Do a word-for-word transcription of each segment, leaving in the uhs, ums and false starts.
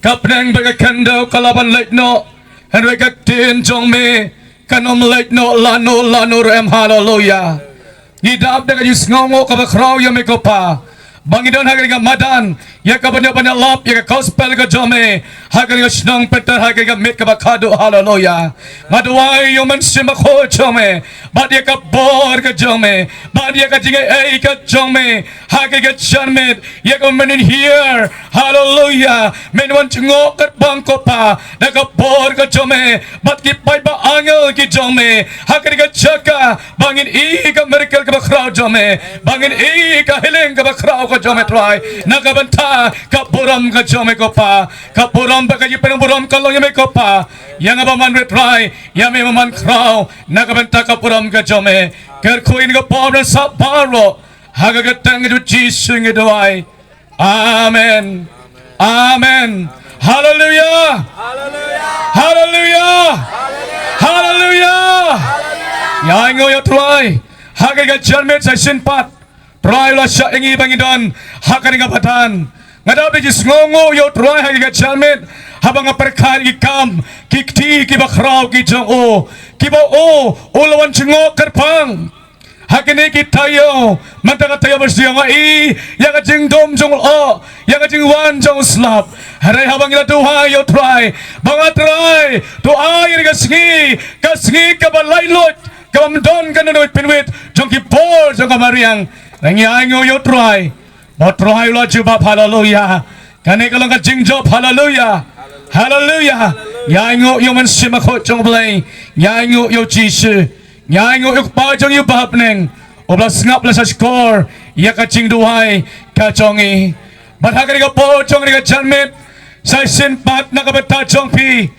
Ka bneng bad ka khyndew ka lah ban leit noh, hynrei ka ktien jong me kan ym leit noh lano lano ruh em. Haleluya. Ngi dap da ka jingsngewnguh kaba khraw ïa me ko Pa, ba ngi don ha kane ka madan ïa ka ban ïa ban ïalap ïa ka gospel ka jong me ha kane ka shnong Pynter, ha kane ka miet kaba khatduh. Haleluya. Nga duwai ïa u Mynsiem Bakhuid jong me bad ïa ka bor ka jong me bad ïa ka jingaiei ka jong me ha kane ka janmiet, ïa ka mynhiar. Haleluya. Men wan jngoh kyrpang ko Pa da ka bor ka jong me bad ki paidbah angel ki jong me ha kane ka jaka, ba ngin i ka miracle kaba khraw jong me, ba ngin i ka healing kaba khraw ka jong me Trai, na ka bynta ka burom ka jong me ko Pa. Ka burom bad ka jingpynburom ka long ïa me ko Pa. Ïa nga ba man rit Trai, ïa me ba man khraw, na ka bynta ka burom ka jong me. Kyrkhu ïa ka bor ban sah baroh, ha ka kyrteng ka jong u Jisu ngi duwai. Amen. Amen. Haleluya. Haleluya. Haleluya. Ïa ainguh ïa u Trai ha kane ka janmiet sa shisien pat. Trai u la shah ïa ngi ba ngi don ha kane ka madan. Nga dap da jingsngewnguh ïa u Trai ha kane ka janmiet haba nga pyrkhat ïa ki kam ki kti kiba khraw ki jong u, kiba u u la wan jngoh kyrpang. Ha kine ki taïew, mynta ka taïew ba sdang nga i ïa ka jingdum jong u lyoh, ïa ka jingwan jong u slap. Hynrei haba ngi la duwai ïa u Trai, ba nga Trai, to ai ïa ka sngi, ka sngi kaba laitluid, kaba ym don kano kano pynwit jong ki bor jong ka mariang. Ngi ainguh ïa u Trai. Ba u Trai u la jubab, haleluya. Kane ka long ka jingjop, haleluya. Haleluya. Ngi ainguh ïa u Mynsiem Bakhuid jong u Blei. Ngi ainguh ïa u Jisu. Ngi ainguh ïa u Kpa jong ngi uba ha bneng, uba la sngap la sngap shkor ïa ka jingduwai ka jong ngi. Bad ha kane ka por jong kane ka janmiet, sa shisien pat na ka bynta jong phi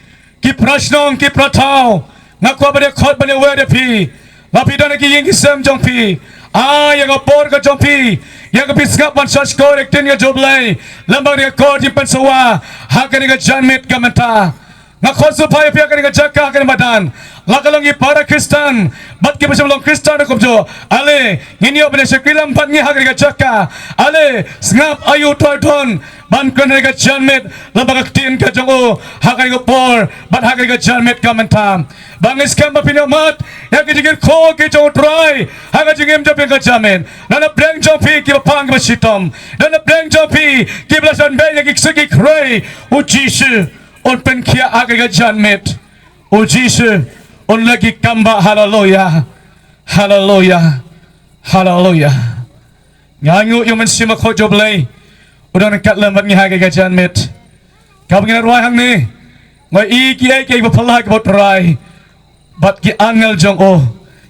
ki para shnong, ki para thaw, nga kwah ban ïa khot ban ïa wer ïa phi. La phi don ha ki ïing ki sem jong phi, ai ïa ka bor ka jong phi, ïa ka phi sngap ban sngap shkor ïa ka ktien ka jong u Blei lem bad ka record jingpynsawa ha kane ka janmiet ka mynta. Nga khot sngewbha ïa phi ha kane ka jaka, ha kane ka madan, la ka long ki para Khristan bad kiba shym long Khristan ruh kumjuh. Ale ngin ïoh ban ïa shakri lem bad ngi ha kane ka jaka. Ale sngap aïu u Trai u don ban kren ha kane ka janmiet lem bad ka ktien ka jong u ha kane ka por bad ha kane ka janmiet ka mynta. Ba ngi skhem ba phin ïohmad ïa ki jingkyrkhu ki jong u Trai ha ka jingim jong phi ha kane ka janmiet. Don na pdeng jong phi kiba pang kiba shitom, don na pdeng jong phi kiba la shon beiñ ïa ki ksuid ki khrei, u Jisu un pynkhiah ha kane ka janmiet. U Jisu un leh ki kam ba, haleluya. Haleluya. Haleluya. Ngi ainguh ïa u Mynsiem Bakhuid jong u Blei u don ryngkat lem bad ngi ha kane ka janmiet. Kaba ngi la rwai hangne, nga i kiei kiei ba phylla kiba u Trai bad ki angel jong u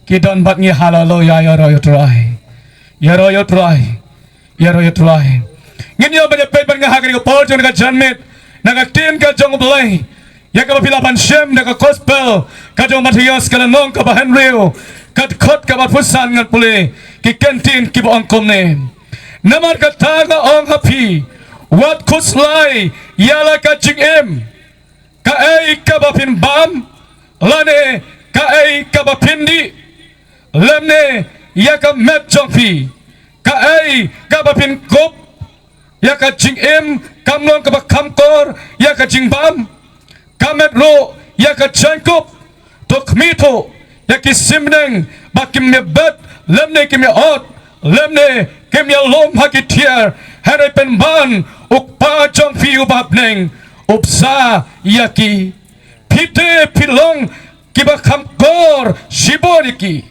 ki don bad ngi. Haleluya. Ïaroh ïa u Trai. Ïaroh ïa u Trai. Ïaroh ïa u Trai. Ngin ïoh ban ïa peit bad nga ha kane ka por jong kane ka janmiet na ka ktien ka jong u Blei, ïa kaba phi lah ban shem da ka gospel ka jong u Mathaios, ka lynnong kaba hynriew, ka dkhot kaba arphew san. Ngan pule ki kyntien kiba ong kumne: Namar kata nga ong ha phi, wat khuslai ïa la ka jingim, kaei kaba phin bam, lane kaei kaba phin dih, lymne ïa ka met jong phi, kaei kaba phin kup. Ïa ka jingim kam long kaba kham kor ïa ka jingbam, ka met ruh ïa ka jingkup. To khmih thuh ïa ki sim bneng ba kim ïa bet lymne kim ïa ot lymne kim ïa lum ha ki tiar, hynrei pynban u Kpa jong phi uba ha bneng u bsa ïa ki. Phi te phi long kiba kham kor shibun ïa ki.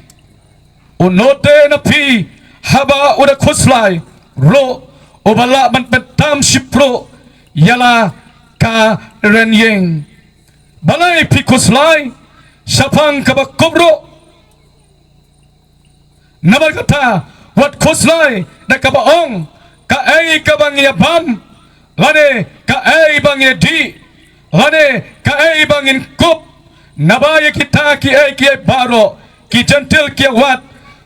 U nongtei na phi haba u da khuslai ruh, uba lah ban pyntam shipruh ïa la ka rynïeng. Balei phi khuslai shaphang kaba kup ruh? Namar kata wat khuslai da kaba ong, kaei kaba ngi ïa bam, lane kaei ba ngi ïa dih, lane kaei ba ngin kup. Naba ïa kita kiei kiei baroh ki Jentil ki ïa wad,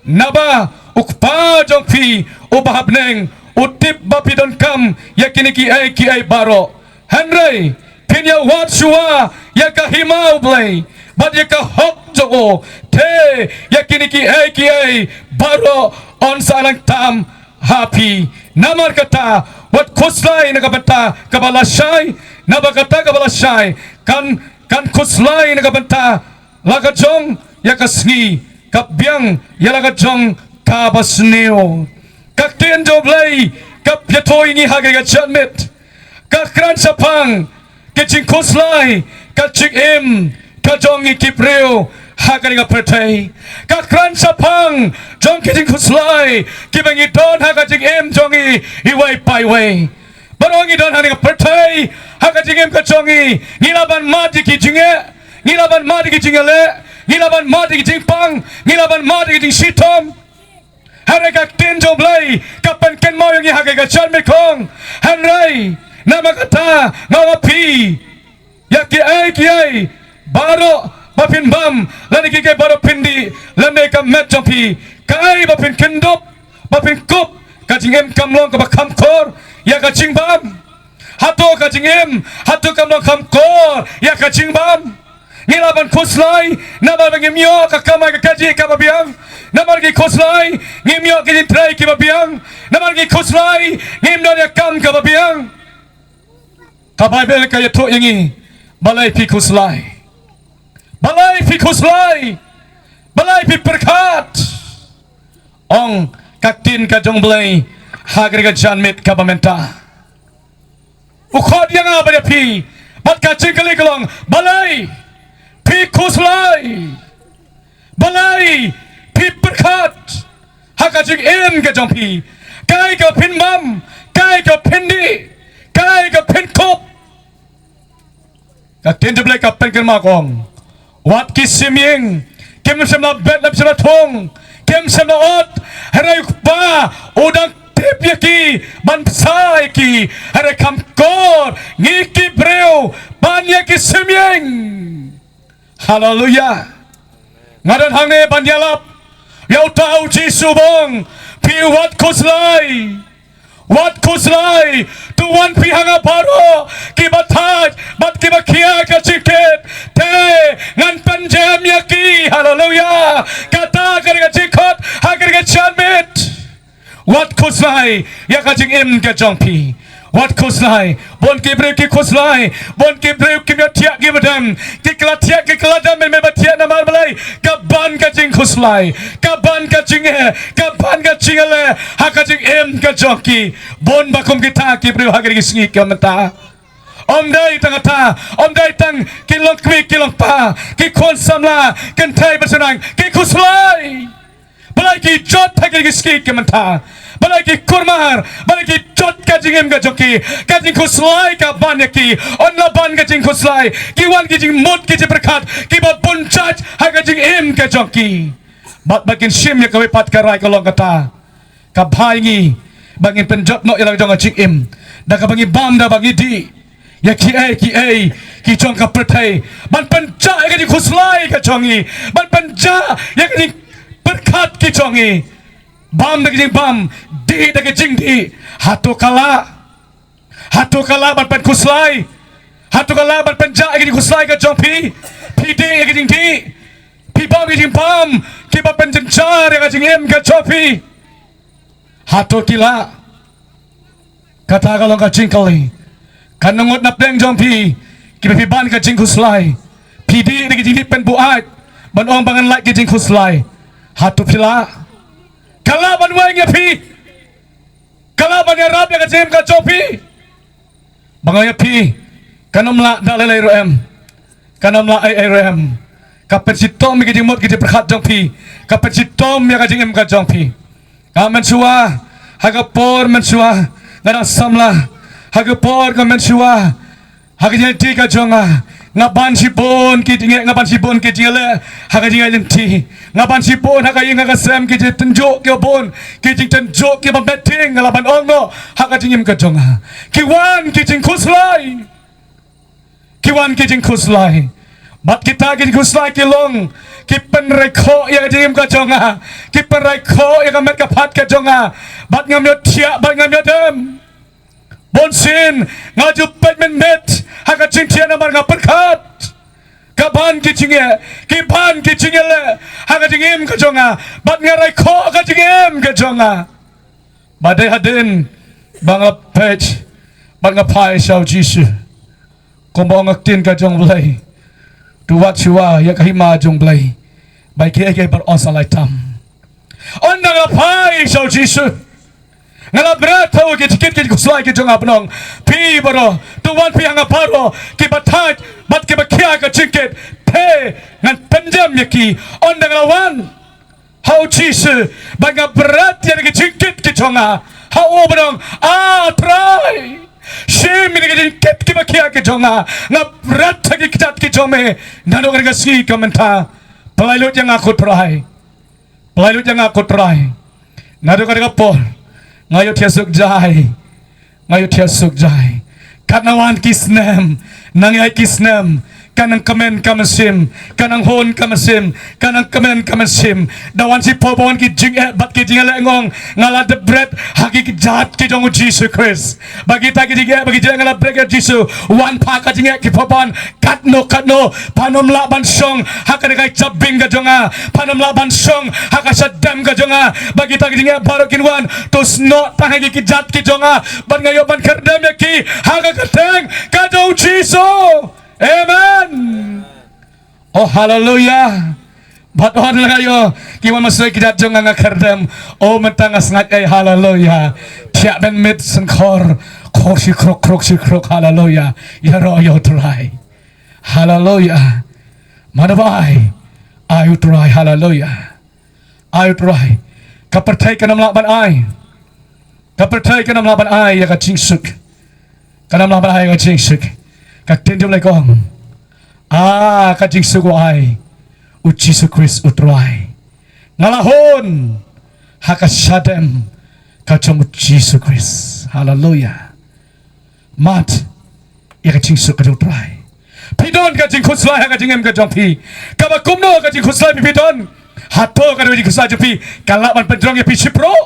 naba u Kpa jong phi uba ha bneng u tip ba phi donkam ïa kine kiei kiei baroh. Hynrei phin ïa wad shuwa ïa ka hima u Blei bad ïa ka hok jong u, te ïa kine kiei kiei baroh yn sa nang tam ha phi. Namar kata Wat khuslai na ka bynta kaba lashai, naba kata kaba lashai kan, kan khuslai na ka bynta la ka jong ïa ka sngi, ka biang ïa la ka jong kaba sniew. Ka ktien jong U Blei ka pynthikna ïa ngi ha kane ka janmiet. Ka kren shaphang ka jingkhuslai ka jingim ka jong ngi ki briew ha kane ka pyrthei. Ka kren shaphang jong ka jingkhuslai kiba ngi don ha ka jingim jong ngi iwei pa iwei. Baroh ngi don ha kane ka pyrthei, ha ka jingim ka jong ngi, ngi lah ban mad ïa ki jingeh, ngi lah ban mad ïa ki jingïaleh, ngi lah ban mad ïa ki jingpang, ngi lah ban mad ïa ki jingshitom. Hynrei ka ktien jong U Blei ka pynkynmaw ïa ngi ha kane ka janmiet khong. Hynrei namar kata nga ong ïa phi, ïa kiei kiei baroh ba phin bam, lane kiei kiei baroh phin dih, lane ka met jong phi, kaei ba phin kyndup, ba phin kup, ka jingim kam long kaba kham khor ïa ka jingbam. Hato ka jingim, hato kam long kham khor ïa ka jingbam? Ngi lah ban khuslai namar ba ngim ïoh ka kamai ka kajih kaba biang, namar ngi khuslai ngim ïoh ki jingtrei kiba biang, namar ngi khuslai ngim don ïa ka kam kaba biang. Ka Baibl ka ïathuh ïa ngi, balei phi khuslai? Balei phi khuslai? Balei phi pyrkhat? Ong ka ktien ka jong U Blei ha kane ka janmiet kaba mynta. U khot ïa nga bad ïa phi, bad ka jingkylli ka long, balei phi khuslai? Balei phi pyrkhat ha ka jingim ka jong phi? Kaei ka phin bam, kaei ka phin dih, kaei ka phin kup? Ka ktien jong U Blei ka pynkynmaw ka ong, wat ki sim ïing, kim shym la bet, kim shym la thung, kim shym la ot, hynrei U Kpa u dang tip ïa ki ban bsa ïa ki. Hynrei kham khor ngi ki briew ban ïa ki sim ïing. Haleluya. Nga don hangne ban ïalap ïa uta U Jisu ba ong, phi wat khuslai. Wat khuslai. To wan phi ha nga baroh kiba thait bad kiba khia ka jingkit, te ngan pynjem ïa ki. Haleluya. Kata ka dei ka jingkhot ha kane ka janmiet. Wat khuslai ïa ka jingim ka jong phi. Wat khuslai. Bun ki briew ki khuslai, bun ki briew kim ïohthiah kiba dem, ki kylla thiah ki kylla dem, mynba thiah namar balei? Ka ban ka jingkhuslai, ka ban ka jingeh, ka ban ka jingeh ha ka jingim ka jong ki. Bun ba kum kita ki briew ha kine ki sngi ki mynta. Ym dei tang kata, ym dei tang ki longkmie ki longkpa, ki khun samla, kynthei bad synrang, ki khuslai. Balei ki jot ha kine ki sngi ki mynta? Balei ki kulmar? Balei ki jot ka jingim ka jong ki? Ka jingkhuslai ka ban ïa ki. Ym la ban ka jingkhuslai, ki wan ki jingmut ki jingpyrkhat kiba bun jait ha ka jingim ka jong ki. Bad ba kin shim ïa kawei pat ka rai ka long kata. Ka bha ïa ngi ba ngin pynjot noh ïa la ka jong ka jingim da kaba ngi bam, da ba ngi dih ïa kiei kiei ki jong ka pyrthei, ban pynjah ïa ka jingkhuslai ka jong ngi, ban pynjah ïa ka jingpyrkhat ki jong ngi. Bam da ka jingbam, dih da ka jingdih. Hato ka lah? Hato ka lah ban pynkhuslai? Hato ka lah ban pynjah ïa ka jingkhuslai ka jong phi? Phi dih ïa ka jingdih, phi bam ïa ka jingbam kiba pynjynjar ïa ka jingim ka jong phi. Hato ki lah? Kata ka long ka jingkylli. Kan ngut na pdeng jong phi kiba phi ban ka jingkhuslai, phi dih da ka jingdih pynbuaid ban ong ba ngan lait ka jingkhuslai. Hato phi lah? Ka lah ban weng ïa phi? Ka lah ban ïarap ïa ka jingim ka jong phi? Ba nga ong ïa phi, kan ym lah da lei lei ruh em. Kan ym lah ei ei ruh em. Ka pynshitom ïa ka jingmut ka jingpyrkhat jong phi. Ka pynshitom ïa ka jingim ka jong phi. Nga mynshuwa, ha ka por mynshuwa nga dang samla, ha ka por ka mynshuwa, ha ka jingïaid ka jong nga, nga ban shibun ki jingeh, nga ban shibun ki jingeh ha ka jingïaid lynti. Nga ban shibun ha ka ïing ha ka sem ki jingtynjuh kiba bun, ki jingtynjuh kiba meeting, nga lah ban ong noh ha ka jingim ka jong nga. Ki wan ki jingkhuslai. Ki wan ki jingkhuslai. Bad kita ki jingkhuslai ki long, ki pynraikhoh ïa ka jingim ka jong nga, ki pynraikhoh ïa ka met ka phad ka jong nga. Bad ngam ïohthiah, bad ngam ïohdem. Bunsien nga ju peit mynmiet ha ka jingthiah namar nga pyrkhat. Ka ban ki jingeh, ki ban ki jingeh leh ha ka jingim ka jong nga, bad nga raikhoh ka jingim ka jong nga. Ba dei hadien Ba nga peit bad nga phai sha u Jisu. Kumba ong ka ktien ka jong U Blei, to wat shuwa ïa ka hima jong U Blei ba ki ei ki ei baroh sa la ïatam. Ynda nga la phai sha u Jisu, nga la bret ha u ki jingkit ki jingkhuslai ki jong nga, ban ong, phi baroh, to wan phi ha nga baroh kiba thait bad kiba khia ka jingkit, te ngan pynjem ïa ki. Ynda nga la wan ha u Jisu bad nga bret ïa ki jingkit ki jong nga ha u, ban ong, A Trai, shim ïa ki jingkit kiba khia ki jong nga. Nga bret ha ki kjat ki jong me naduh kane ka sngi ka mynta. Pyllait lut ïa nga ko Trai. Pyllait lut ïa nga ko Trai. Naduh kane ka por nga ïohthiah suk jai. Nga ïohthiah suk jai. Katno wan ki snem, nang ïai ki snem, ka nang kmen ka mynsiem, ka nang hun ka mynsiem, ka nang kmen ka mynsiem. Da wan shiphew ba wan ki jingeh bad ki jingeh, leh ngong, nga la dep bret ha ki kjat ki jong u Jisu Khrist. Ba kita ki jingeh, ba ki jingeh nga la bret ïa u Jisu. Wan pha ka jingeh ki phaban, katno katno, phan ym lah ban shong ha kane ka jabieng ka jong nga, phan ym lah ban shong ha ka shadem ka jong nga. Ba kita ki jingeh baroh kin wan, to snoh tang ha ki kjat ki jong nga, bad nga ïoh ban khyrdem ïa ki ha ka kyrteng ka jong u Jisu. Amen. Oh, haleluya. Bad ong la nga ïoh ki wan masai ki jait jong nga, nga khyrdem. Oh, mynta nga sngaid ei, haleluya. Thiah ban mit sngewkhor, khor shi khrok, khrok shi khrok, haleluya. Ïaroh ïa u Trai. Haleluya. Mano ba ai, ai u Trai, haleluya. Ai u Trai. Ka pyrthei kan ym lah ban ai. Ka pyrthei kan ym lah ban ai ïa ka jingsuk. Kan ym lah ban ai ïa ka jingsuk. Ka ktien jong U Blei ka ong, a, ka jingsuk u ai u Jisu Khrist u Trai. Nga la hun ha ka shadem ka jong u Jisu Khrist. Haleluya. Mad ïa ka jingsuk ka jong u Trai. Phi don ka jingkhuslai ha ka jingim ka jong phi. Kaba kumno ka jingkhuslai phi, phi don? Hato ka jingkhuslai jong phi ka lah ban pynjrong ïa phi shiphew?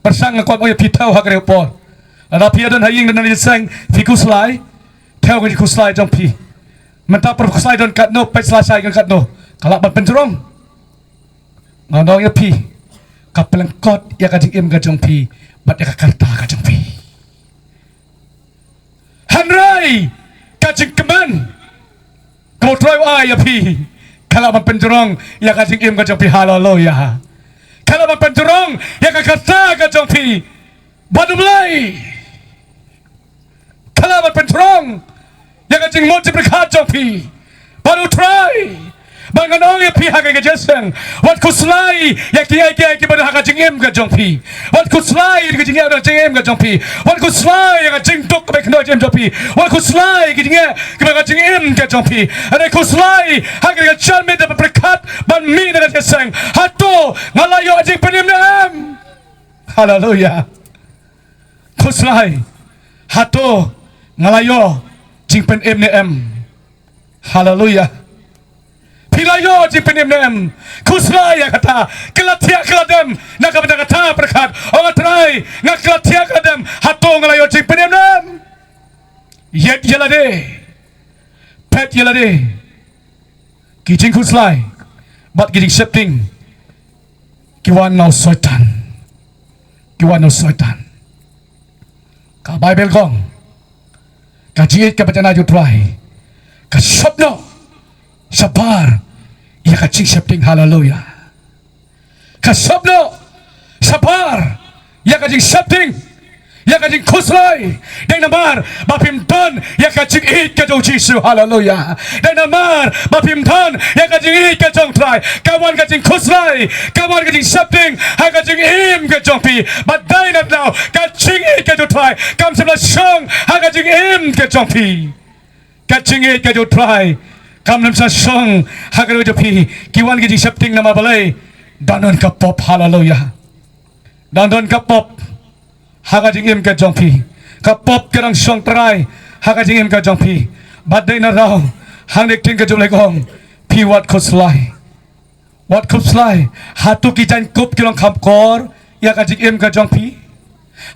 Pyrshang, nga kwah ong ïa phi, thew ha ka por. Lada phi don ha ïing, don ha ïing seng, phi khuslai, thew ka jingkhuslai jong phi. Mynta pyrkhat khuslai don katno, pyrshang shai don katno, ka lah ban pynjrong. Nga ong ïa phi, ka pynlyngkot ïa ka jingim ka jong phi bad ïa ka karta ka jong phi. Hynrei ka jingkmen ka u Trai u ai ïa phi, ka lah ban pynjrong ïa ka jingim ka jong phi. Haleluya. Ka lah ban pynjrong ïa ka karta ka jong phi bad U Blei. Ka lah ban pynjrong ïa ka jingmut jingpyrkhat jong phi bad u Trai. Bad ngan ong ïa phi ha kane ka jingïaseng, wat khuslai ïa kiei kiei kiba don ha ka jingim ka jong phi. Wat khuslai ïa ka jingim ka jong phi. Wat khuslai ïa ka jingduk kaba kyndoh jong phi. Wat khuslai ïa ka jingim kaba ka jingim ka jong phi. Hynrei khuslai ha kane ka janmiet da pyrkhat ban mih na ka jingïaseng, hato nga la ïoh jingpynim ne em? Haleluya. Khuslai, hato nga la ïoh jingpynim ne em? Haleluya. Phi la ïoh jingpynim ne em? Khuslai ïa kata. Ka la thiah ka la dem na ka bynta kata pyrkhat. Ong, A Trai, nga ka la thiah ka la dem, hato nga la ïoh jingpynim ne em? Ïeit ïa lade, peit ïa lade. Ki jingkhuslai bad ki jingsheptieng ki wan na u Soitan. Ki wan na u Soitan. Ka Baibl ka ong, ka jingïeit kaba janai jong u Trai ka shop noh shabar ïa ka jingsheptieng. Haleluya. Ka shop noh shabar ïa ka jingsheptieng, ïa ka jingkhuslai. Dei namar ba phim don ïa ka jingïeit ka jong u Jisu. Haleluya. Dei namar ba phim don ïa ka jingïeit ka jong u Trai, ka wan ka jingkhuslai, ka wan ka jingsheptieng ha ka jingim ka jong phi. Bad dei na kata ka jingïeit ka jong u Trai kam shym la shong ha ka jingim ka jong phi. Ka jingïeit ka jong u Trai kam shym la shong ha ka jingim ka jong phi. Ki wan ki jingsheptieng namar balei? Dang don ka pop. Haleluya. Dang don ka pop ha ka jingim ka jong phi. Ka pop ka dang shong trai ha ka jingim ka jong phi. Bad dei na kata hangne ka ktien ka jong u Blei ka ong, phi wat khuslai. Wat khuslai. Hato ki jaiñkup ki long kham kor ïa ka jingim ka jong phi?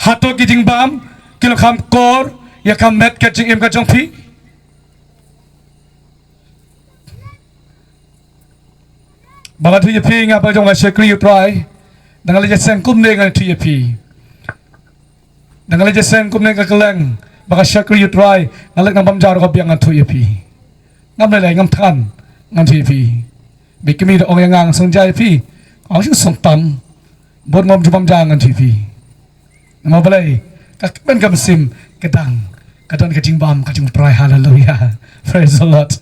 Hato ki jingbam ki long kham kor ïa ka met ka jingim ka jong phi? Ba nga ïathuh ïa phi, nga ba jong nga shakri u Trai, da nga la ïaseng kumne nga ïathuh ïa phi. Da nga leit jingïaseng kumne ka kylleng ba ka shakri ïa u Trai, nga leit ngan bam ja ruh ka biang, ngan ïathuh ïa phi. Ngam lei lei, ngam than, ngan ïathuh ïa phi. Bad i kmie da ong ïa nga, nga sngewjai ïa phi. Nga ong sngewsih tam. Bad ngam ju bam ja, ngan ïathuh ïa phi. Namar balei? Ka kmen ka mynsiem ka dang, ka don ka jingbam ka jong u Trai. Haleluia. Praise the Lord.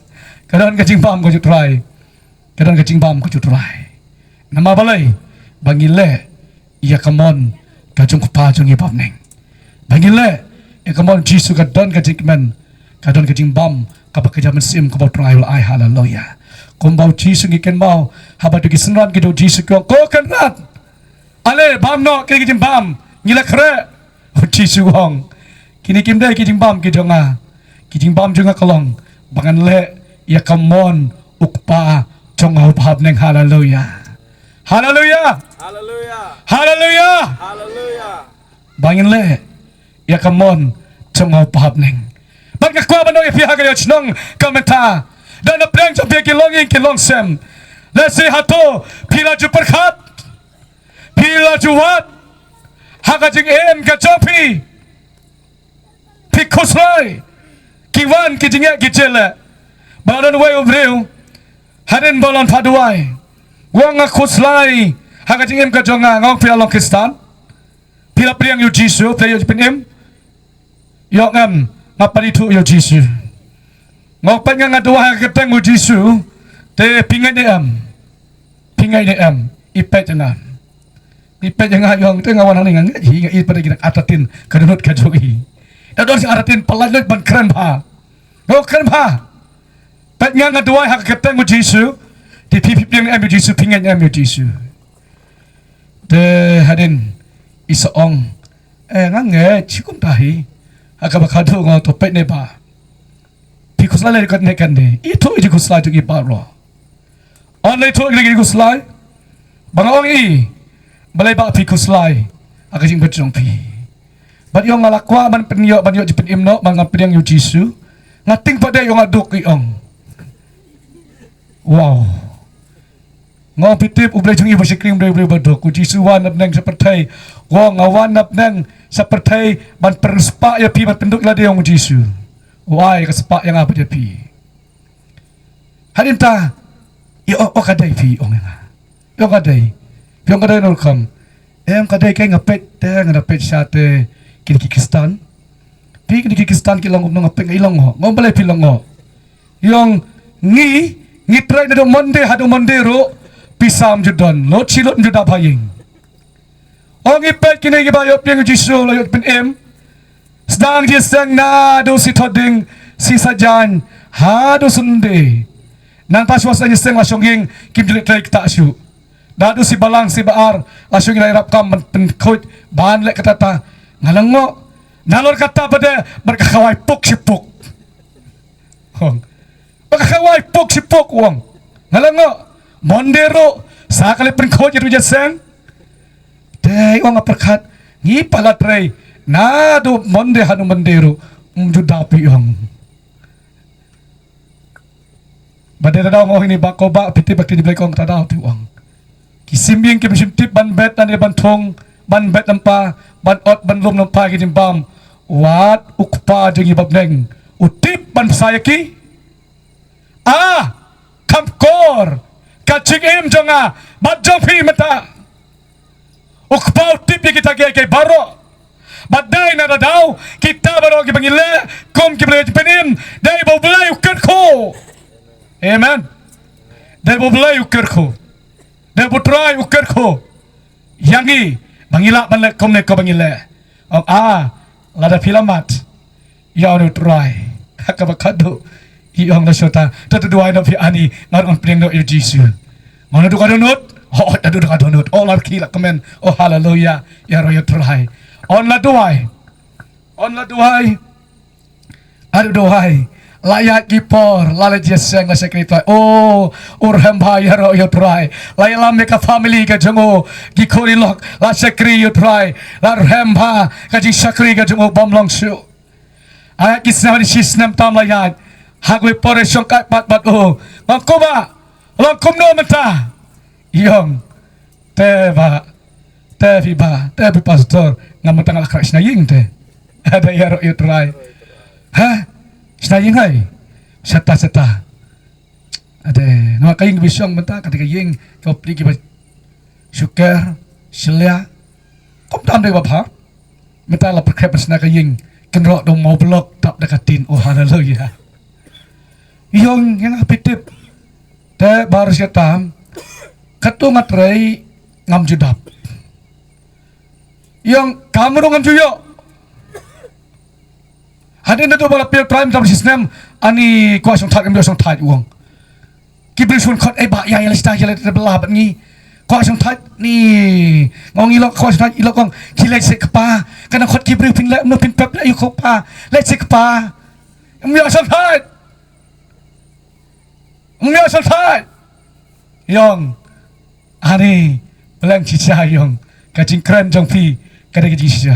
Ka don ka jingbam ka jong u Trai. Ka don ka jingbam ka jong u Trai. Namar balei? Ba ngi leh ïa ka mon ka jong u Kpa jong ngi ba bneng. Ba ngi leh ïa ka mon Jisu, ka don ka jingkmen, ka don ka jingbam kaba kynja mynsiem kaba u Trai u la ai. Haleluia. Kumba u Jisu ngi kynmaw, haba ki synran ki jong u Jisu ki ong, "Ko Kynrad, ale bam noh kine ki jingbam, ngi la khreh." U Jisu u ong, "Kine kim dei ki jingbam ki jong nga. Ki jingbam jong nga ka long ba ngan leh ïa ka mon u Kpa jong nga uba ha bneng." Haleluia. Haleluia. Haleluia. Haleluia. Haleluia. Ba ngin leh ïa ka mon jong nga uba ha bneng. Bad nga kwah ban ong ïa phi ha ka ïoh shnong ka mynta, da na pdeng jong phi ki longïing ki longsem. Lehse hato phi la ju pyrkhat, phi la ju wad ha ka jingim ka jong phi. Phi khuslai, ki wan ki jingeh ki jylliew. Ba don uwei u briew hadien ba u la phah duwai, u ong, "Nga khuslai ha ka jingim ka jong nga, nga ong phi la long Khristan, phi la pdiang ïa u Jisu, phi la ïoh jingpynim." U ong, "Em, nga pat ithuh ïa u Jisu. Nga ong pat nga, nga duwai ha ka kyrteng u Jisu, te phi ngeit ne em? Phi ngeit ne em?" I peit ïa nga. I peit ïa nga, u ong, "Te nga wan hangne nga ngeit hi, nga ïohi pat ïa ki nang artatien ka dohnud ka jong i. Da don shi artatien, pyllait lut ban kren bha." Nga ong, "Kren bha. Peit nga, nga duwai ha ka kyrteng u Jisu, te phi, phi pdiang ne em ïa u Jisu, phi ngeit ne em ïa u Jisu?" Te hadien i sa ong, "Eh, nga ngeit, shi kumta hi." Ha kaba khadduh nga ong, "To peit ne Bah. Phi khuslai lei katne katne, ithuh ïa ki khuslai jong i baroh. Ong lei, ithuh ïa ki khuslai. Ba nga ong ïa i, balei Bah phi khuslai ha ka jingpynim jong phi?" Bad i ong, "Nga la kwah ban pynïoh, ban ïoh jingpynim noh, ban nga pdiang ïa u Jisu. Nga tieng pat de," i ong, "nga duk," i ong. Wow. Nga ong, "Phi tip, U Blei jong ngi uba shakri, U Blei, U Blei uba duk. U Jisu u wan na bneng sha pyrthei. U ong, nga wan na bneng sha pyrthei ban pynspah ïa phi, ban pynduh ïa lade," ong u Jisu. "U ai ka spah ïa nga bad ïa phi." Hadien ta i ong, "O ka dei phi," i ong ïa nga. I ong, "Ka dei." Phi ong, "Ka dei na rukom?" "Em, ka dei, ka nga peit te, nga da peit sha te kine ki Khristan. Phi, kine ki Khristan ki long kumno, nga peit nga i long o." Nga ong, "Balei phi long o?" I ong, "Ngi, ngi trei naduh Monday haduh Monday ruh, pisa ym ju don, lut shi lut ym ju dap ha ïing. Ong ngi peit kine kiba ïoh pdiang ïa u Jisu, la ïoh pynim, sdang jingïaseng naduh shi Thohdieng, shi Saitjaiñ haduh Sunday. Nangta shuwa sdang jingïaseng la shong ïing, kim ju leit trei ktah shuh. Naduh shi Balang, shi Ba-ar la shong ïing, la ïarap kam ban pynkhuid, ban leh kata kata. Nga la ngoh. Nalor kata pat de, bad ka khawai puk shi puk." Ong, "Ba ka khawai puk shi puk," u ong. Nga la ngoh. "Monday ruh sa ka leit pynkhuid ïa tu jingïaseng." Te i ong, "Nga pyrkhat ngi pat la trei naduh Monday haduh Monday ruh, ym ju dap," i ong. Bad te ta daw nga ong ïa i Bah, "Ko Bah, phi tip ba ki Blei kong ta daw," te u ong. "Ki sim ïing kim shym tip ban bet lane ban thung, ban bet lyngba, ban ot ban lum lyngba ki jingbam. Wat u Kpa jong ngi ba bneng u tip ban bsa ïa ki. A kham kor ka jingim jong nga bad jong phi mynta. U Kpa u tip ïa kita kiei kiei baroh. Bad dei na ka daw kita baroh kiba ngi leh kum ki briew jingpynim, dei ba U Blei u kyrkhu." Amen. Dei ba U Blei u kyrkhu. Dei ba U Trai u kyrkhu ïa ngi ba ngi lah ban leh kumne kumba ngi leh. Ong, "A, lada phi la mad, ïa u Trai." Ha kaba khadduh i ong, "La shuh ta, to duwai noh phi ani, nga ruh ngan pdiang noh ïa u Jisu." Ong, "Naduh ka dohnud?" "O, naduh ka dohnud." "O, la khie la kmen." "O, haleluia. Ïaroh ïa u Trai." Ong, "La duwai." Ong, "La duwai." Haduh duwai, la ïaid ki por, la leit jingïaseng, la shakri Trai. O, u rhem bha, ïaroh ïa u Trai. La ïalam ïa ka family ka jong u, ki khun ki lok, la shakri ïa u Trai. La rhem bha ka jingshakri ka jong u bym long shuh. Ïaid ki snem, ki snem tam la ïaid. Ha kawei por i shong kai pat bad u. Nga ong, "Ko Bah, long kumno mynta?" I ong, "Te Bah, te phi Bah, te phi Pastor, Nga mynta nga la khreh shna ïing te. Haba ïaroh ïa u Trai. Ha? Shna ïing hai. Shata shata. Ade, namar ka ïing ba shong mynta ka dei ka ïing ka pli kiba shuker, shlia. Kumta ym dei ba bha. Mynta la pyrkhat ban shna ka ïing kynroh da u mawblok tap da ka tin. Oh, haleluya. Ïong, ïa nga phi tip. Te baroh shi katta katto nga trei ngam ju dap. Ïong, kam ruh ngam ju ïoh. Hadien naduh ba la plie u Trai mynta ba shi snem, ani kwah shongthait, ngam ïoh shongthait, u ong. Ki briew shon khot, eh, ba ïa, ïa leit sha, ïa leit sha ba la bad ngi. Kwah shongthait ni. Nga ong, i lok kwah shongthait, i lok ong, ki leit sha kpa. Ka nang khot ki briew, phin leh kumno, phin pep leh ïa u kpa. Leit sha kpa. Ngam ïoh shongthait. Ngam ïoh shongthait. Ïong. Ani, pleng shisha ïong. Ka jingkren jong phi ka dei ka jingshisha.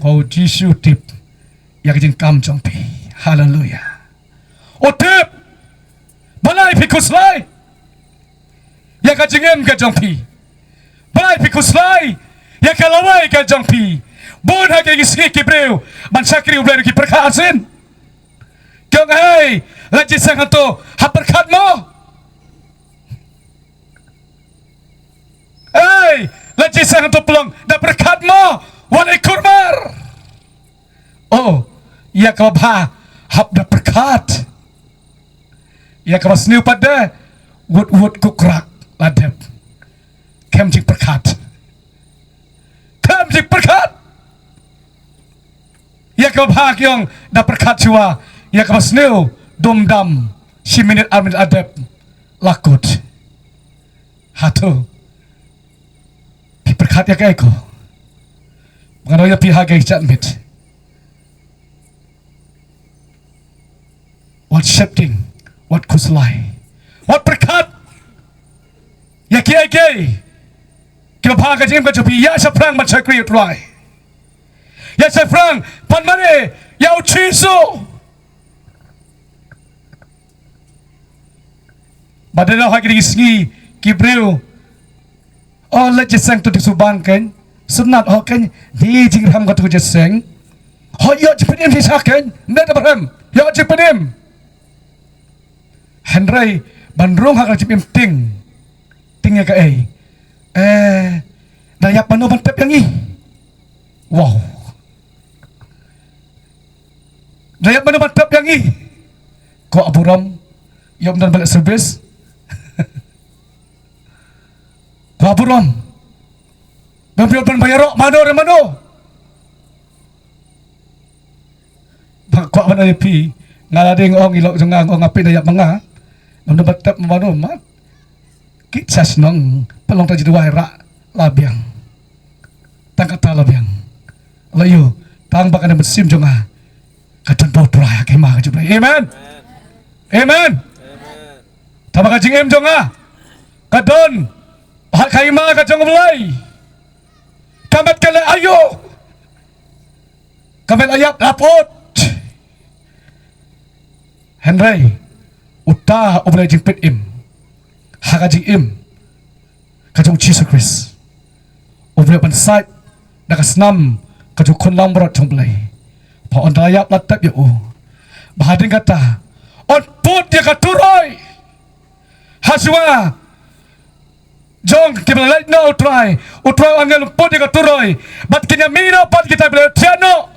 Ko Jisu tip ïa ka jingkam jong phi. Haleluya. U tip. Balei phi khuslai ïa ka jingim ka jong phi? Balei phi khuslai ïa ka lawei ka jong phi? Bun ha kine ki sngi ki briew ban shakri U Blei ruh ki pyrkhat arsien. Ki ong, hei, la jingïaseng hangto, ha pyrkhat mo. Hei, la jingïaseng hangto, pynlong da pyrkhat mo. Wat ai kur mar. Oh, ïa kaba bha hap da pyrkhat. Ïa kaba sniew pat de, wut wut kukrak la dep. Khlem jingpyrkhat. Khlem jingpyrkhat. Ïa kaba bha ki ong da pyrkhat shuwa. Ïa kaba sniew dum dam. Shi minit ar minit la dep. La kut. Hato phi pyrkhat ïa kaei ko? Ba ngan ong ïa phi ha ka jingmut. Wat sheptieng, wat khuslai, wat pyrkhat ïa kiei kiei kiba bha ha ka jingim ka jong phi. Ïa shaphrang ban shakri ïa U Trai. Ïa shaphrang ban mane ïa U Jisu. Ba dei ha kine ki sngi ki briew. Oh, la jingïaseng to dei shu bang kein. Sngewtynnat ho kein. Dei jingrhem kato ka jingïaseng. Ho ïoh jingpynim shisha kein. Ym dei da ba rhem. Ïoh jingpynim. Hynrei ban rung ha ka jingpynim tieng. Tieng ïa kaei? Eh, da ïap mano ban tep ïa ngi? Wow. Da ïap mano ban tep ïa ngi? Kwah burom. Ïoh ym don ba leh service. Kwah burom. Ban pynïoh ban ïaroh mano re mano. Ba kwah ban ïa phi, nga la dei ong i lok jong nga, ong nga phi da ïap ma nga. Ngam da ban tep mano mat. Ki sa shnong, pynlong tang ji duwai rah la biang. Tang kata la biang. La ïoh, tang ba ka mynsiem jong nga ka don bad U Trai ha ka hima ka jong U Blei. Amen. Amen. Tang ba ka jingim jong nga ka don ha ka hima ka jong U Blei. Ka met ka leh aïu? Ka met la ïap la put. Hynrei uta U Blei jingpynim ha ka jingim ka jong U Jisu Khrist. U Blei ban sait da ka snam ka jong U Khun langbrot jong U Blei. Ba ynda la ïap la tep ïa u, ba hadien kata un put ïa ka turoi ha shuwa jong kiba la leit noh U Trai. U Trai u angel un put ïa ka turoi bad kin ïa mih noh pat kita kiba la thiah noh.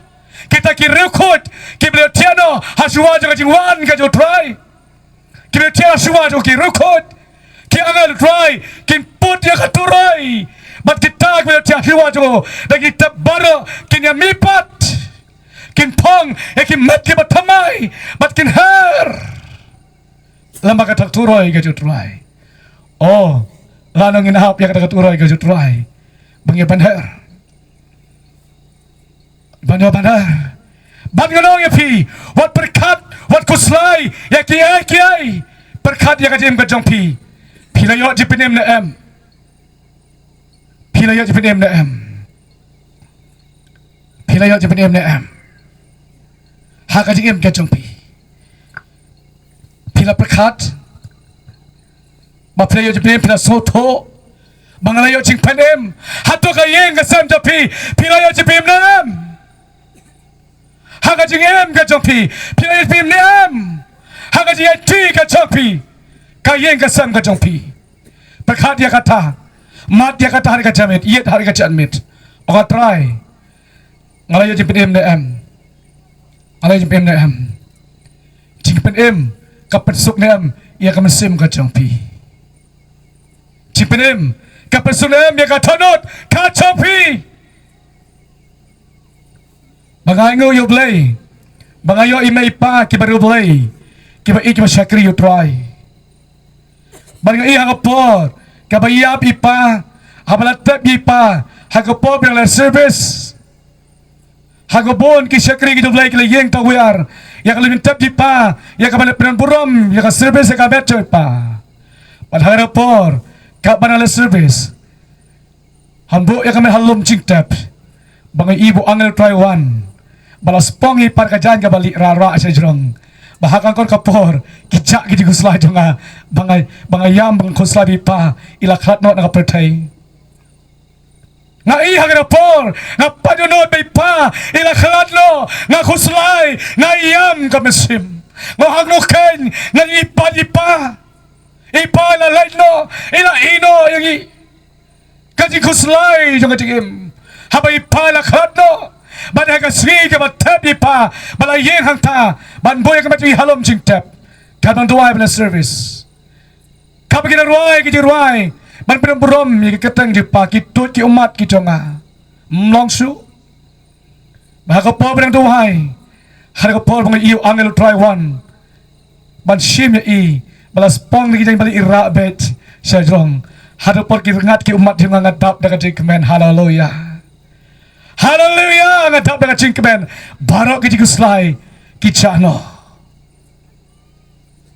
Kita ki riewkhuid kiba la thiah noh ha shuwa jong ka jingwan ka jong U Trai. Ki la thiah ha shuwa jong ki riewkhuid. Ki angel U Trai kin put ïa ka turoi bad kita kiba la thiah ha shuwa jong u, da ki tep baroh kin ïa mih pat. Kin phong ïa ki met kiba thymmai bad kin her. Lem bad kata ka turoi ka jong U Trai. Oh, lano ngin hap ïa kata ka turoi ka jong U Trai ba ngin ïa pynher? Ban ïa pynher. Ban ong ïa phi, wat pyrkhat, wat khuslai ïa kiei kiei. Pyrkhat ïa ka jingim ka jong phi. Phi la ïoh jingpynim ne em? Phi la ïoh jingpynim ne em? Phi la ïoh jingpynim ne em ha ka jingim ka jong phi? Phi la pyrkhat ba phi la ïoh jingpynim, phi la sngewthuh Ba nga la ïoh jingpynim. Hato ka ïing ka sem jong phi, phi la ïoh jingpynim ne em? Ha ka jingim ka jong phi, phi la ïoh jingpynim ne em? Ha ka jingïaid ka jong phi, ka ïing ka sem ka jong phi. Pyrkhat ïa kata. Mad ïa kata ha ka janmiet, ïit ha ka janmiet. Ong, A Trai, nga la ïoh jingpynim ne em? Nga la ïoh jingpynim ne em? Jingpynim ka pynsuk ne em ïa ka mynsiem ka jong phi? Jingpynim ka pynsuk ne em ïa ka dohnud ka jong phi? Ba nga ainguh ïa U Blei ba nga ïoh i mei i pa kiba riewblei, kiba ïeit, kiba shakri ïa U Trai. Ba nga i ha ka por kaba ïap i pa, haba la tep i pa, ha ka por ba dang leh service, ha ka bun ki shakri ki jong U Blei ki la ïeng tawiar ïa ka lynti tep i pa, ïa ka ban pynburom ïa ka service, ïa ka met jong i pa. Bad ha ka por kaba dang leh service, haba ïa ka met ha lum jingtep, ba nga i ba u angel U Trai u wan, ba la spong ïa i pa da ka jaiñ kaba lieh rah rah sha jrong. Ba ha kano kano ka por ki jah ki jingkhuslai jong nga, ba nga, ba nga ïam, ba nga khuslai ba i pa i la khlad noh na ka pyrthei. Nga i ha kano ka por, nga pat dohnud ba i pa i la khlad noh, nga khuslai, nga ïam ka mynsiem. Nga hap noh keiñ, nga i pat i pa, i pa i la leit noh, i la ïeh noh ïa ngi. Ka jingkhuslai jong ka jingim, haba i pa i la khlad noh, bad ha ka sngi kaba tep i pa, ba la ïeng hangta ban buh ïa ka met jong i ha lum jingtep, ka ban duwai ban leh service. Kaba ki la rwai ki jingrwai ban pynburom ïa ka kyrteng jong i pa, ki tuid ki ummat ki jong nga. Ym long shuh. Ba ha ka por ba dang duwai, ha ka por ba nga i u angel U Trai u wan ban shim ïa i, ba la spong na ki jaiñ ba lieh rah beit sha jrong. Ha ka por ki rngat ki ummat jong nga, nga dap da ka jingkmen. Haleluia. Haleluia, nga dap da ka jingkmen. Baroh ki jingkhuslai ki jah noh.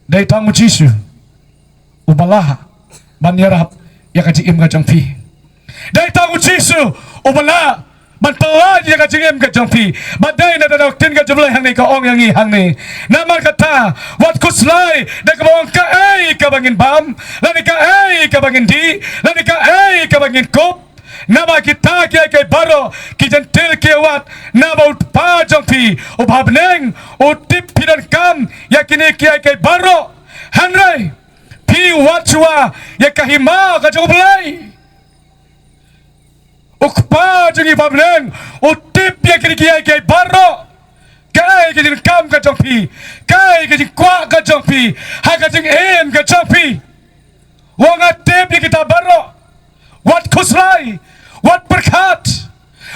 Dei tang U Jisu uba lah ban ïarap ïa ka jingim ka jong phi. Dei tang U Jisu uba lah ban pynlait ïa ka jingim ka jong phi. Ba dei na ka ktien ka jong U Blei hangne ka ong ïa ngi hangne. Namar kata, wat khuslai da kaba ong kaei kaba ngin bam, lane kaei kaba ngin dih, lane kaei kaba ngin kup. Naba kita kiei kiei baroh ki Jentil ki ïawad, naba U Kpa jong phi uba ha bneng u tip phi donkam ïa kine kiei kiei baroh. Hynrei phi wat shuwa ïa ka hima ka jong U Blei. U Kpa jong ngi uba ha bneng u tip ïa kine kiei kiei baroh. Kaei ka jingdonkam ka jong phi, kaei ka jingkwah ka jong phi, ha ka jingim ka jong phi. Wat, nga tip ïa kita baroh. Wat khuslai, wat pyrkhat,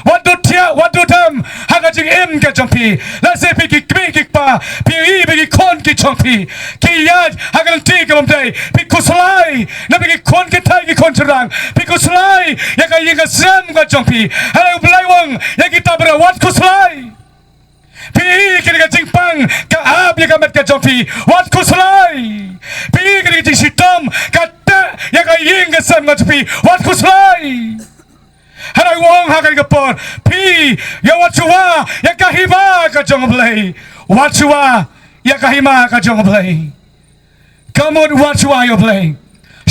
wat duh thiah, wat duh dem ha ka jingim ka jong phi. Lehse phi ki kmie ki kpa, phi i ba ki khun ki jong phi ki ïaid ha ka lynti kaba ym dei, phi khuslai. Na phi ki khun kynthei ki khun shynrang, phi khuslai ïa ka ïing ka sem ka jong phi. Hynrei U Blei u ong ïa kita baroh, wat khuslai. Phi i kane ka jingpang ka ap ïa ka met ka jong phi, wat khuslai. Phi i kane ka jingshitom ka teh ïa ka ïing ka sem ka jong phi, wat khuslai. Hynrei u ong ha kane ka por, phi ïa wat shuwa ïa ka hima ka jong U Blei. Wat shuwa ïa ka hima ka jong U Blei. Ka mut wat shuwa ïa U Blei.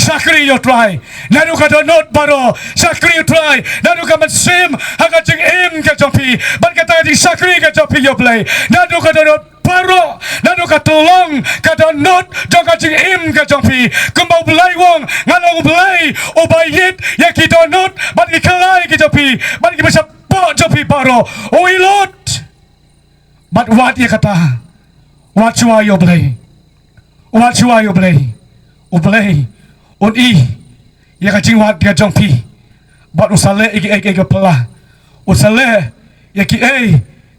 Shakri ïa U Trai naduh ka dohnud baroh. Shakri ïa U Trai naduh ka mynsiem ha ka jingim ka jong phi. Bad kata ka jingshakri ka jong phi ïa U Blei naduh ka dohnud baroh, naduh ka tyllong ka dohnud jong ka jingim ka jong phi. Kumba U Blei u ong, nga long U Blei uba ïeit ïa ki dohnud bad ki khlai ki jong phi bad kiba shapoh jong phi baroh. U i lut. Bad wat ïa kata, wat shuwa ïa U Blei. Wat shuwa ïa U Blei. U Blei un i ïa ka jingwad ka jong phi. Bad u sa leh ïa kiei kiei kiba phylla. U sa leh ïa kiei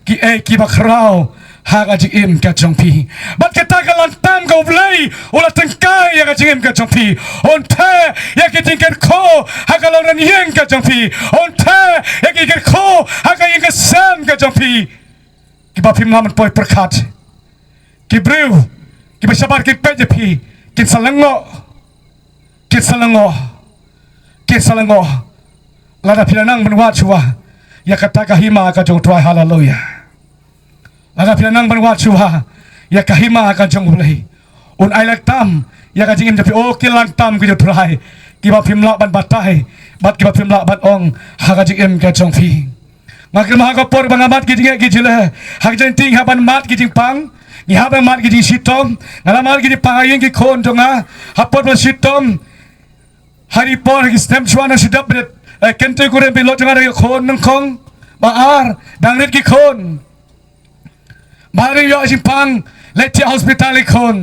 kiei kiba khraw ha ka jingim ka jong phi. Bad kata ka langtam ka U Blei u la tyngkai ïa ka jingim ka jong phi. Un theh ïa ki jingkyrkhu ha ka longrynieng ka jong phi. Un theh ïa ki jingkyrkhu ha ka ïing ka sem ka jong phi. Kiba phim lah ban poi pyrkhat. Ki briew kiba shabar ki peit ïa phi kin sa lyngngoh. Kin sa lyngngoh. Kin sa lyngngoh. Lada phi la nang ban wad shuwa ïa kata ka hima ka jong U Trai, haleluia. Lada phi la nang ban wad shuwa ïa ka hima ka jong U Blei, un ai langtam ïa ka jingim jong phi. O, ki langtam ki jong U Trai kiba phim lah ban batai bad kiba phim lah ban ong ha ka jingim ka jong phi. Nga kyrmen ha ka por ba nga mad ki jingeh ki jingleh, ha ka jingtieng hap ban mad ki jingpang, ngi hap ban mad ki jingshitom, nga la mad ki jingpang ha ïing ki khun jong nga, ha por ba shitom, ha ki por ki snem shuwa nang shu dap bret, eh, kynthei kurim phi, lot jong nga dang ïoh khun nyngkong, ba ar, dang rit ki khun. Ba ri ïoh jingpang, leit thiah hospital ïa ki khun.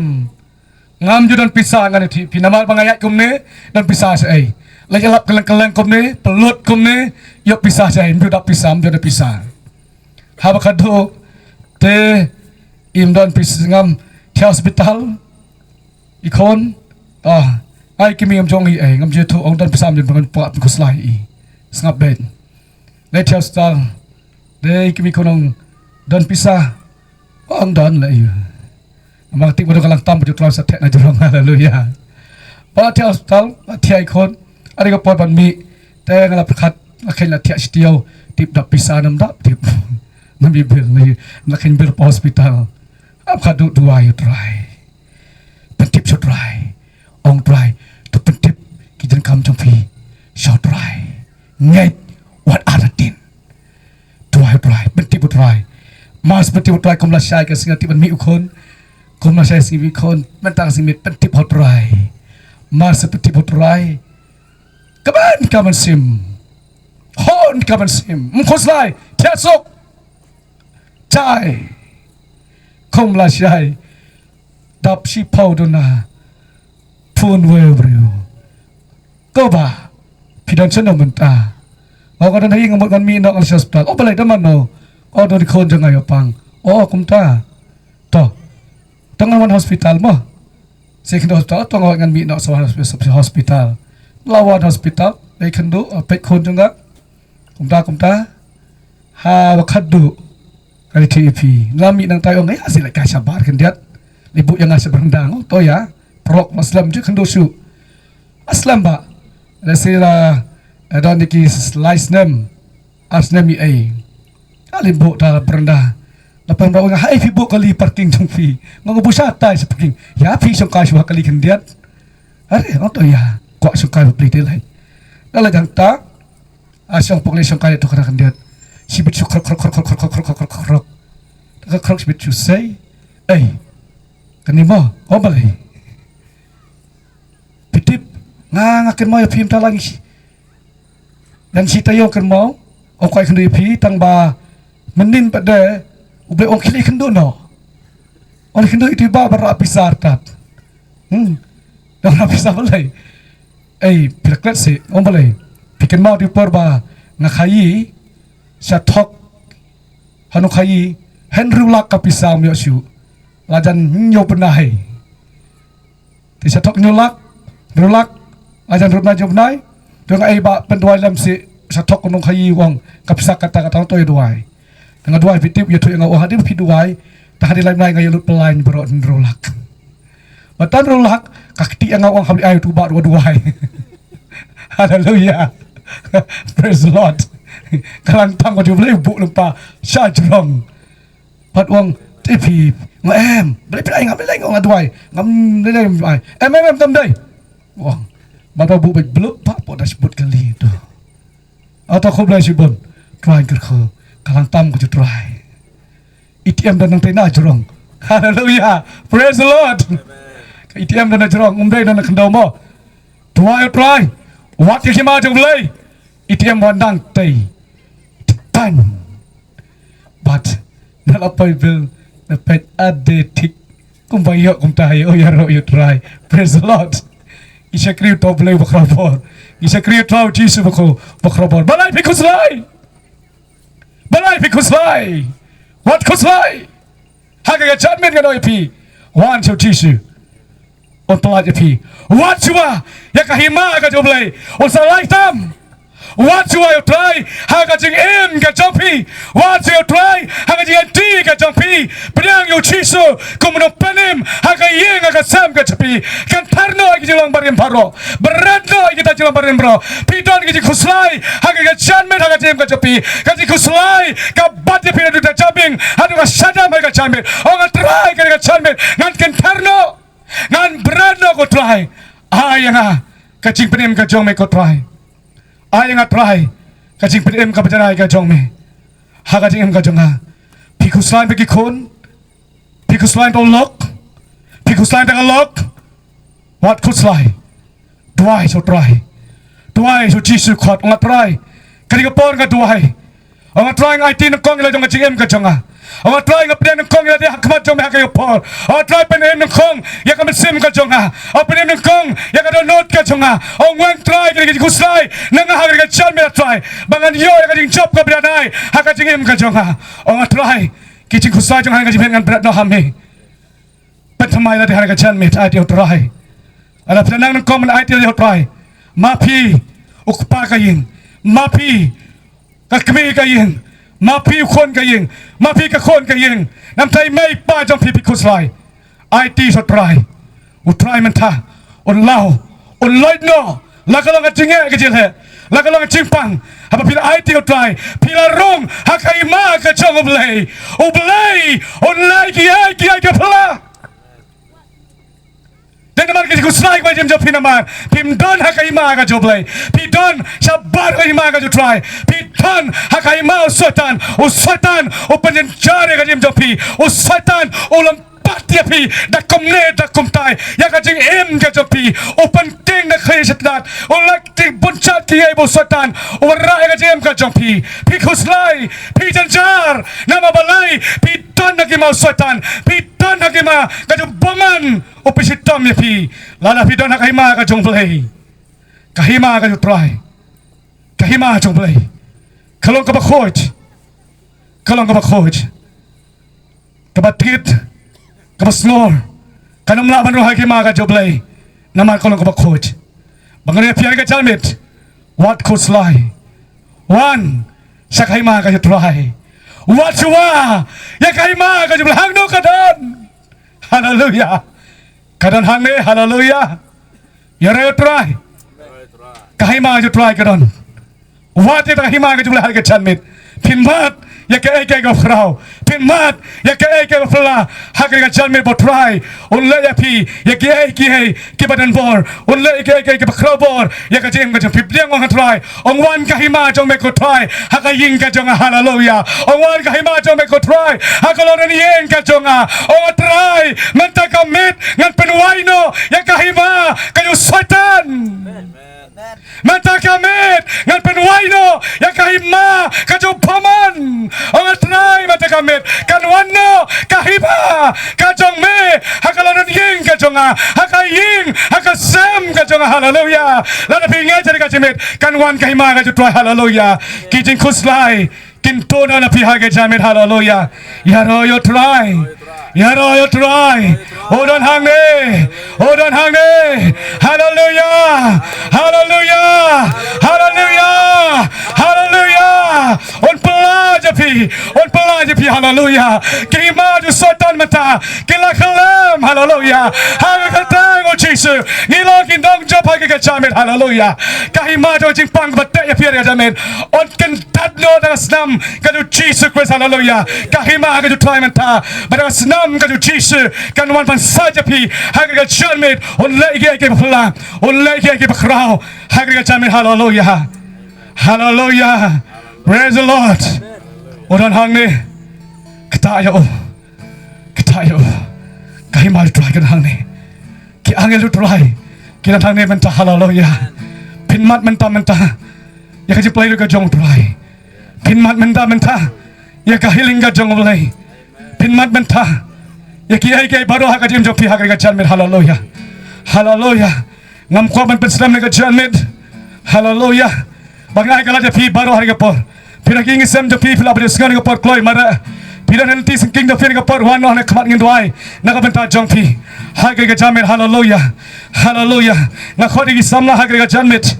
Ngam ju don pisa ngan ïa thiah phi, namar ba nga ïaid kumne, don pisa shaei. Leit ïalap kylleng kylleng kumne, pynlut kumne, ïoh pisa shaei, ym ju dap pisa, ym ju don pisa. Haba khadduh te im don pisa, ngam thiah hospital ïa ki khun. Ah, ai ki mi ngam jong i ei, ngam ju ïathuh, ong don pisa, ym ju don, pynkuslai ïa i. Sngap beit. Leit thiah hospital. Dei ki mi khun ong don pisa. Ong don la ïa. Namar tip ba don ka lang tam ba ju trai sa thiah na jrong, haleluya. Ba thiah hospital, ba thiah ïa ki khun. Are ka por ban mih. Te nga la pyrkhat, la kheiñ la thiah shi taïew. Tip dap pisa ne ym dap, tip. Ngam i bill, ne la kheiñ bill pa hospital. Hap khadduh duwai ïa u Trai. Pyntip sha u Trai. Ong Trai, to pyntip ki jingkam jong phi sha u Trai. Ngeit wat artatien. Duwai u Trai, pyntip u Trai. Mar shu pyntip u Trai, kum lashai ka sngi tip ban mih u khun. Kum lashai sngi mih u khun, mynta ka sngi mih, pyntip ha u Trai. Mar shu pyntip u Trai, ka ban ka ban sim. Hon ka ban sim. Ym khuslai, thiah suk. Jai. Kum lashai. Dap shiphew duna. Phone wei u briew. Ko bah, phi don shano mynta? Nga ong nga don ha ïing, nga mut ngan mih noh, ngan leit sha hospital. O balei, don mano? O don i khun jong nga ïoh pang. O kumta. To. To ngan wan hospital mo. Sa ïakynduh hospital, to nga wan, ngan mih noh sa wan hospi-, sa hospital. La wan hospital, la ïakynduh, peit khun jong nga. Kumta kumta. Haba khadduh, ka la ïathuh ïa phi. La mih nangta, ong ïa, sa leit kai shabar khyndiat. La buh ïa nga sha baranda, ong to ïa. Paralok, la slem, ju ïakynduh shuh. La slem bah. Lehse la, eh, don ïa ki lai snem, ar snem ïa ei. Ka la buh ta baranda. La pynbha, ong ïa, haei phi buh kali parking jong phi? Nga ong buh shatai sha parking. Ïa phi shongkai shuwa kali khyndiat. Are, ong to ïa. Kwah shongkai bapli te leit. La leit hangta. A shong pok lei shongkai to kata khyndiat. Shibit shu krok, krok, krok. Ka krok shibit shu sei. Ei. Kane mo, o balei? Phi tip, nga, nga kynmaw ïa phi mynta la ngi shi. Dang shi taïew kynmaw, o kwah kynduh ïa phi, tang ba mynnin pat de, U Blei ong khie leit kynduh noh. Ong leit kynduh ïa u Tiba ba rah pisa artat. Hmm. Ba rah pisa balei? Ei, phi la klet seh, ong balei? Phi kynmaw dei por ba nga khaïi, sha thok ha Nongkhaïi, hynriew lak ka pisa ym ïoh shuh. La jan hynñiew bnai. Te sha thok hynñiew lak, hynriew lak, la jan hynriew bnai, hynñiew bnai. Te nga ai ba pynduwai lem seh sha thok Nongkhaïi, u ong ka pisa kata kata, to ïa duwai. Te nga duwai, phi tip, ïathuh ïa nga, u ong hadien phi duwai, te hadien lai bnai nga ïa lut pynlait baroh hynriew lak. Ba tang hynriew lak, ka kti ïa nga, u ong hap leit ai u Tiba ruh duwai. Haleluya. Praise the Lord. Ka lang tam ka jong U Blei, buh lypa sha jrong. Pat u ong, te phi, nga em, balei phi ai, ngam lei lei, nga duwai, ngam lei lei, ngam ai. Em, em, em, tam dei. U ong, bad u buh beit blup, pat hapoh dashboard kali to. Ato khublei shibun, Trai kyrkhu, ka lang tam ka jong U Trai. A T M don nangtei na jrong. Haleluya. Praise the Lord. Ka A T M don na jrong, ym dei don na khyndew mo. Duwai ïa U Trai. Wat ïa ki hima jong U Blei. A T M wan nangtei. Tan. Bad na la poi bill, na peit, ade thik. Kumba ïoh kumta ïoh, ïaroh ïa U Trai. Praise the Lord. Ngi shakri ïa uto U Blei bakhrabor. Ngi shakri ïa uto U Jisu bakhrabor. Balei phi khuslai? Balei phi khuslai? Wat khuslai. Ha kane ka janmiet ngan ong ïa phi, wan sha U Jisu. Un pyllait ïa phi. Wat shuwa ïa ka hima ka jong U Blei. Un sa lai tam. Wat shuwa ïa U Trai ha ka jingim ka jong phi. Wat shuwa ïa U Trai ha ka jingïaid ka jong phi. Pdiang ïa U Jisu kum u nongpynim ha ka ïing ha ka sem ka jong phi. Kynthar noh ïa ki jinglong barim baroh. Bret noh ïa kita jinglong barim baroh. Phi don ka jingkhuslai ha ka, ka janmiet ha ka jingim ka jong phi. Ka jingkhuslai ka bat ïa phi naduh ka jabieng haduh ka shadem ha ka janmiet. Ong, A Trai, kane ka janmiet ngan kynthar noh. Ngan bret noh ko Trai. Ai ïa nga ka jingpynim ka jong me ko Trai. Ai ïa nga Trai ka jingpynim kaba janai ka jong me ha ka jingim ka jong nga. Phi khuslai bad ki khun, phi khuslai bad u lok, phi khuslai bad ka lok. Wat khuslai. Duwai sha u Trai. Duwai sha u Jisu khot. Ong nga Trai, kane ka por nga duwai. Ong nga Trai, nga aiti nyngkong ïa la jong ka jingim ka jong nga. Ong nga Trai, nga pdiang nyngkong ïa lade ha khmat jong me ha kane ka por. Ong nga Trai, pynim nyngkong ïa ka mynsiem ka jong nga. Ong pynim nyngkong ïa ka dohnud ka jong nga. Ong wan Trai, kane ka jingkhuslai na nga ha kane ka janmiet Trai, ba ngan ïoh ïa ka jingjop kaba janai ha ka jingim ka jong nga. Ong nga Trai, ki jingkhuslai jong nga ha kane ka jingim ngan bret noh ha me. Pynthymmai lade ha kane ka janmiet, aiti ïa u Trai. Lada phi nang nyngkong ban aiti ïa u Trai, ma phi u kpa ka ïing, ma phi ka kmie ka ïing, ma phi u khun ka ïing, ma phi ka khun ka ïing. Namar i mei i pa jong phi phi khuslai. Aiti sha u Trai. U Trai mynta un law, un loit noh. La ka long ka jingeh ka jingleh, la ka long ka jingpang, haba phi la aiti ïa u Trai, phi la rung ha ka hima ka jong U Blei. U Blei un leh kiei kiei ka phylla. Te namar ka jingkhuslai kaba jam jong phi namar phim don ha ka hima ka jong U Blei. Phi don shabar ka hima ka jong u Trai. Phi don ha ka hima u Soitan. U Soitan u pynjynjar ïa ka jingim jong phi. U Soitan u lympat ïa phi da kumne da kumtai ïa ka jingim ka jong phi. U pynking da khlieh sha tnat. U leh ki bun jait kiei ba u Soitan u wanrah ïa ka jingim ka jong phi. Phi khuslai, phi jynjar. Namar balei? Phi don ha ka hima u Soitan. Phi don ha ka hima ka jong u bymman. U pynshitom ïa phi. Lada phi don ha ka hima ka jong U Blei, ka hima ka jong u Trai, ka hima jong U Blei, ka long kaba khuid, ka long kaba khuid, kaba tied, kaba sngur. Kan ym lah ban rung ha ka hima ka jong U Blei namar ka long kaba khuid. Ba ngan ïa phi ha kane ka janmiet, wat khuslai. Wan sha ka hima ka jong u Trai. Wat shuwa ïa ka hima ka jong U Blei. Hangno ka don? Haleluya. Ka don hangne. Haleluya. Ïaroh ïa u Trai. Ka hima jong u Trai ka don. Wat ïa ka hima ka jong U Blei ha ka janmiet. Phin mad ïa kaei kaei kaba khraw. Phin mad ïa kaei kaei kaba phylla. Ha ka janmiet ba u Trai un leh ïa phi ïa kiei kiei kiba don bor. Un leh ïa kiei kiei kiba khraw bor ïa ka jingim ka jong phi. Pdiang, ong nga Trai. Ong wan ka hima jong me ko Trai ha ka ïing ka jong nga. Haleluya. Ong wan ka hima jong me ko Trai ha ka longdon ïing ka jong nga. Ong nga Trai, mynta ka miet ngan pynwai noh ïa ka hima ka jong u Soitan. Mynta ka miet ngan pynwai noh ïa ka hima ka jong u bymman. Ong nga Trai, mynta ka miet kan wan noh ka hima ka jong me ha ka longdon ïing ka jong nga, ha ka ïing, ha ka sem ka jong nga. Haleluya. Lada phi ngeit ha kane ka janmiet, kan wan ka hima ka jong u Trai. Haleluya. Ki jingkhuslai kin tur noh na phi ha kane ka janmiet. Haleluya. Ïaroh ïa u Trai. Ïaroh ïa u Trai. U don hangne. U don hangne. Haleluya. Haleluya. Haleluya. Haleluya. Un pynlah ïa phi. Un pynlah ïa phi. Haleluya. Ki hima jong u Soitan mynta ki la khlem. Haleluya. Ha ka kyrteng u Jisu ngi long ki nongjop ha kane ka janmiet. Haleluya. Ka hima jong ka jingpang kaba teh ïa phi ha kane ka janmiet, un kyndat noh da ka snam ka jong u Jisu Khrist. Haleluya. Ka hima ka jong u Trai mynta, bad da ka snam ka jong u Jisu kan wan ban sait ïa phi ha kane ka janmiet. Un leh ïa kiei kiei ba phylla, un leh ïa kiei kiei ba khraw ha kane ka janmiet. Haleluya. Haleluya. Praise the Lord. U don hangne. Kata ïa u. Kata ïa u. Ka hima u Trai ka don hangne. Ki angel u Trai ki don hangne mynta. Haleluya. Phin mad mynta mynta ïa ka jingpynlong ka jong u Trai. Phin mad mynta mynta ïa ka healing ka jong u Blei. Phin mad mynta ïa kiei kiei baroh ha ka jingim jong phi ha kane ka janmiet. Haleluya. Haleluya. Ngam kwah ban pynslem ha kane ka janmiet. Haleluya. Ba nga ai ka lad ïa phi baroh ha kane ka por. Phi na ki ïing ki sem jong phi, phi lah ban ïohsngew ha kane ka por kloi mareh. Phi don ha lynti syngkien jong phi ha kane ka por, wan noh ha khmat, ngin duwai na ka bynta jong phi ha kane ka janmiet. Haleluya. Haleluya. Nga khot ïa ki samla ha kane ka janmiet.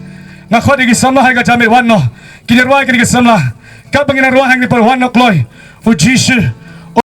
Nga khot ïa ki samla ha kane ka janmiet, wan noh. Kin ïa rwai kine ki samla. Katba ngin ïa rwai ha kane ka por, wan noh kloi. U Jisu